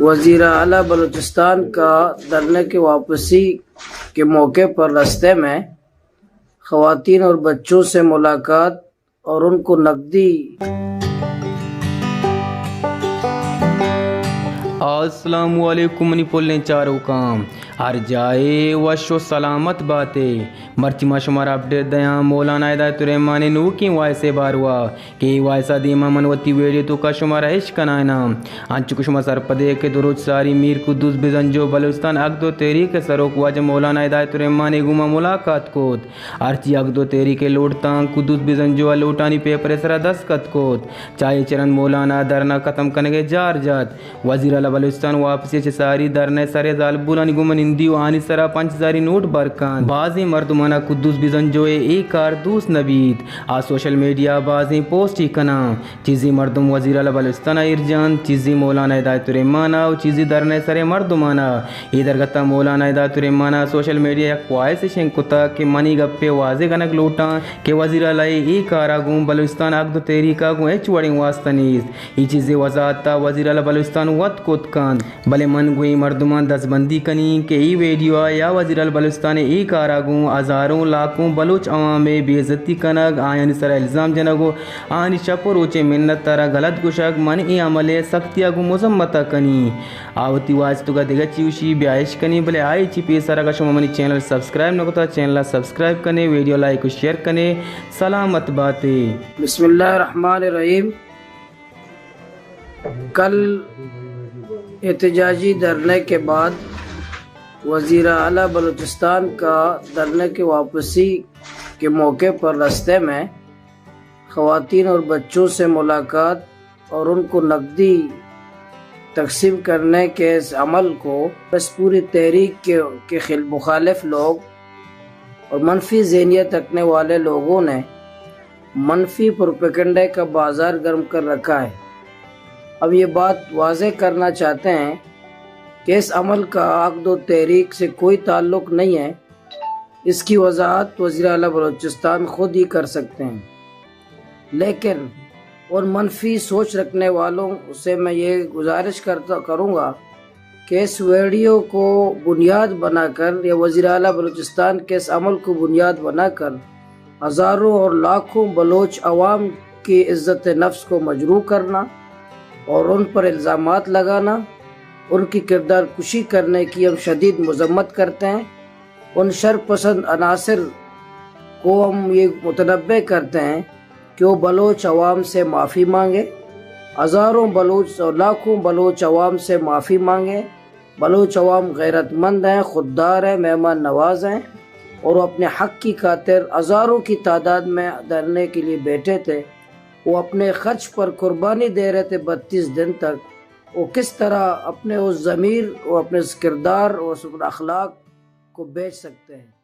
وزیر اعلیٰ بلوچستان کا دھرنے کے واپسی کے موقع پر رستے میں خواتین اور بچوں سے ملاقات اور ان کو نقدی۔ السلام علیکم منی پلیں چاروکاں، ہر جاہے وش و سلامت باتے۔ مرچی ما شمارا اپڈیٹ دیاں مولانا ہدایت الرحمان نوکیں وائس ءِ باروا۔ کہ اے وائس ءَ دیما من وتی ویڈیو توکا شمارا اش کنائیناں۔ انچو کہ شما سرپدے کہ دو روچ ساری میر قدوس بزنجو بلوچستان اگدو تحریک ءِ سروک واجہ مولانا ہدایت الرحمان ءِ گوما ملاقات کت۔ ہرچی اگدو تحریک ءِ لوٹتاں، قدوس بزنجو ءَ لوٹانی پیپر ءِ سرا دستخط کت۔ چاہے چرند مولانا دھرنا ختم کنگ ءِ جار جت۔ وزیر اعلیٰ بلوچستان واپسی ءَ چہ ساری دھرنا ءِ سر ءَ زالبولانی گوما نندی و آنی سرا پنچ ہزاری نوٹ بر کنت۔ بازیں مردمانا قدوس بزنجو ءِ اے کار دوست نہ بیت۔ آ سوشل میڈیا ءَ بازیں پوسٹے کناں۔ چیزے مردم وزیر اعلیٰ بلوچستان ءَ ایر جنت، چیزے مولانا ہدایت الرحمان ءَ و چیزے دھرنا ءِ سر ءِ مردمانا۔ اے درگت ءَ مولانا ہدایت الرحمان ءَ سوشل میڈیا ءَ یک وائسے شنگ کتگ کہ من اے گپ ءَ واضح کنگ لوٹاں کہ وزیر اعلیٰ ءِ اے کار ءَ گوں بلوچستان اگدو تحریک ءَ گوں ہچ وڑیں واسطہ نیست۔ اے چیزے وضاحت ءَ وزیر اعلیٰ بلوچستان وت کت کنت۔ بلے من گوں اے مردماں دزبندی کنیں کہ اے ویڈیو ءَ یا وزیر اعلیٰ بلوچستان ءِ اے کار ءَ گوں ہزاروں لاکھوں بلوچ عوام ءِ بے عزتی کنگ، آیانی سرا الزام جنگ و آہانی شپ و روچیں منت ءَ را غلط گوشگ، من اے عمل ءِ سختی ءَ گوں مذمت ءَ کنیں۔ آ وتی وائس توکا دگہ چی گوشی بیا اش کنیں، بلے آئی چی پیسر اگاں شما منی چینل سبسکرائب نہ کتا، چینل ءَ سبسکرائب کنے، ویڈیو لائک و شیئر کنے۔ سلامت باتے۔ بسم اللہ الرحمن الرحیم۔ کل احتجاجی دھرنے کے بعد وزیر اعلیٰ بلوچستان کا دھرنے کے واپسی کے موقع پر رستے میں خواتین اور بچوں سے ملاقات اور ان کو نقدی تقسیم کرنے کے اس عمل کو اس پوری تحریک کے، کے خل-، مخالف لوگ اور منفی ذہنیت رکھنے والے لوگوں نے منفی پروپیگنڈے کا بازار گرم کر رکھا ہے۔ اب یہ بات واضح کرنا چاہتے ہیں کہ اس عمل کا عقد و تحریک سے کوئی تعلق نہیں ہے۔ اس کی وضاحت وزیر اعلیٰ بلوچستان خود ہی کر سکتے ہیں، لیکن ان منفی سوچ رکھنے والوں سے میں یہ گزارش کرتا، کروں گا کہ اس ویڈیو کو بنیاد بنا کر یا وزیر اعلیٰ بلوچستان کے اس عمل کو بنیاد بنا کر ہزاروں اور لاکھوں بلوچ عوام کی عزت نفس کو مجروح کرنا اور ان پر الزامات لگانا، ان کی کردار کشی کرنے کی ہم شدید مذمت کرتے ہیں۔ ان شر پسند عناصر کو ہم یہ متنبہ کرتے ہیں کہ وہ بلوچ عوام سے معافی مانگے، ہزاروں بلوچ اور لاکھوں بلوچ عوام سے معافی مانگے۔ بلوچ عوام غیرت مند ہیں، خوددار ہیں، مہمان نواز ہیں اور وہ اپنے حق کی خاطر ہزاروں کی تعداد میں دھرنے کے لیے بیٹھے تھے۔ وہ اپنے خرچ پر قربانی دے رہے تھے بتیس دن تک۔ وہ کس طرح اپنے اس ضمیر، وہ اپنے اس کردار، وہ اپنے اخلاق کو بیچ سکتے ہیں؟